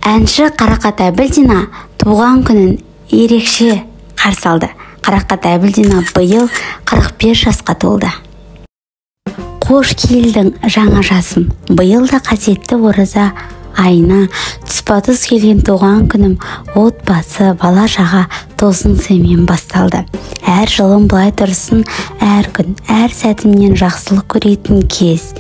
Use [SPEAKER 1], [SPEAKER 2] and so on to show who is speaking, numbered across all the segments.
[SPEAKER 1] Әнші Қарақат Әбілдина туған күнін ерекше қарсы алды. Қарақат Әбілдина биыл 45 жасқа толды. Қош келдің, жаңа жасым. Биыл да қасиетті ораза айына тұспа-тұс келген туған күнім отбасы, бала-шаға тосын сыймен басталды. Әр жылым былай тұрсын, әр күн, әр сәтімнен жақсылық көретін кез.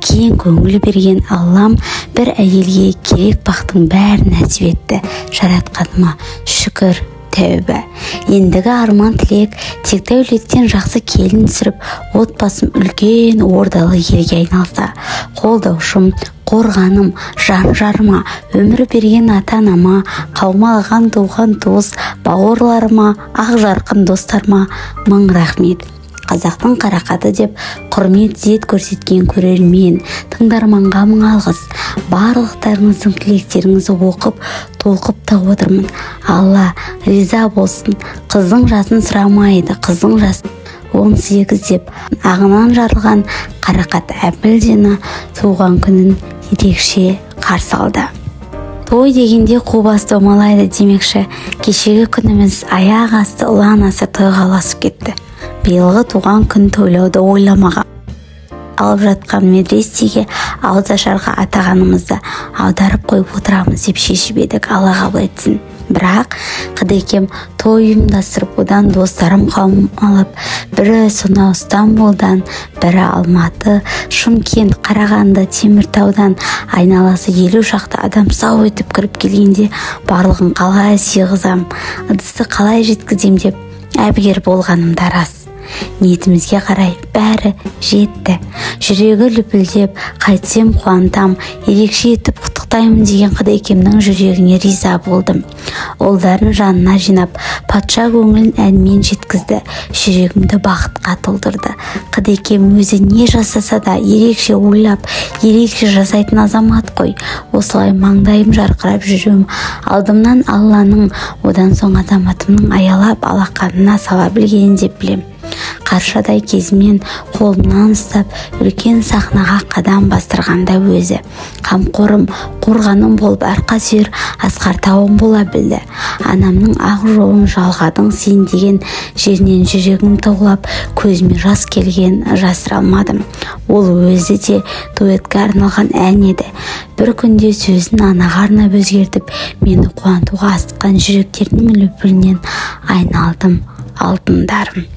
[SPEAKER 1] Кең көңіл берген Аллам бір әйелге керек бақтың бәрін нәсіп етті. Жаратқаныма шүкір, тәубе. Ендігі арман тілек тек дәулеттен жақсы келін түсіріп, отбасым үлкен ордалы елге айналса. Қолдаушым, қорғаным, жан жарыма, өмір берген ата-анама, қаумалаған туған туыс, бауырларыма, ақ жарқын достарыма мың рахмет. Қазақтың Қарақаты деп құрмет ізет көрсеткен көрермен, тыңдарманға мың алғыс. Барлықтарыңыздың тілектеріңізді оқып, толқып та отырмын. Алла риза болсын. Қыздың жасын сұрамайды, қыздың жасы 18 деп ағынан жарылған Қарақат Әбілдина туған күнін ерекше қарсы алды. Той дегенде қу бас домалайды демекші, кешегі күніміз аяқ асты ұлан асыр тойға ұласып кетті. Биылғы туған күн тойлауды ойламаған. Алып жатқан медресеге ауызашарға атағанымызды аударып қойып отырамыз деп шешіп едік, Алла қабыл етсін. Бірақ қыдекем той ұйымдастырып, одан достарым қаумалап, бірі сонау Стамбулдан, бірі Алматы, Шымкент, Қарағанды, Теміртаудан айналасы 50 шақты адам сау етіп кіріп келгенде барлығын қалай сыйғызам, ыдысты қалай жеткізем деп әбігер болғаным да рас. Ниетімізге қарай бәрі жетті. Жүрегі лүпілдеп, қайтсем қуантам, ерекше етіп құттықтаймын деген қыдекемнің жүрегіне риза болдым. Ұлдарын жанына жинап, патша көңілін әнмен жеткізді, жүрегімді бақытқа толтырды. Қыдекем өзі не жасаса да ерекше ойлап, ерекше жасайтын азамат қой. Осылай маңдайым жарқырап жүруім алдымнан Алланың, одан соң азаматымның аялап алақанына сала білгенін деп білем. Қаршадай кезімнен қолымнан ұстап, үлкен сахнаға қадам бастырғанда өзі қамқорым, қорғаным болып, арқа сүйер асқар тауым бола білді. Анамның ақ жолын жалғадың сен деген жерінен жүрегім таулап, көзіме жас келген жасыра алмадым. Ол өзі де дуэтке арналған ән еді. Бір күнде сөзін анаға арнап өзгертіп, мені қуантуға асыққан жүректерінің лүпілінен айналдым, алтындарым.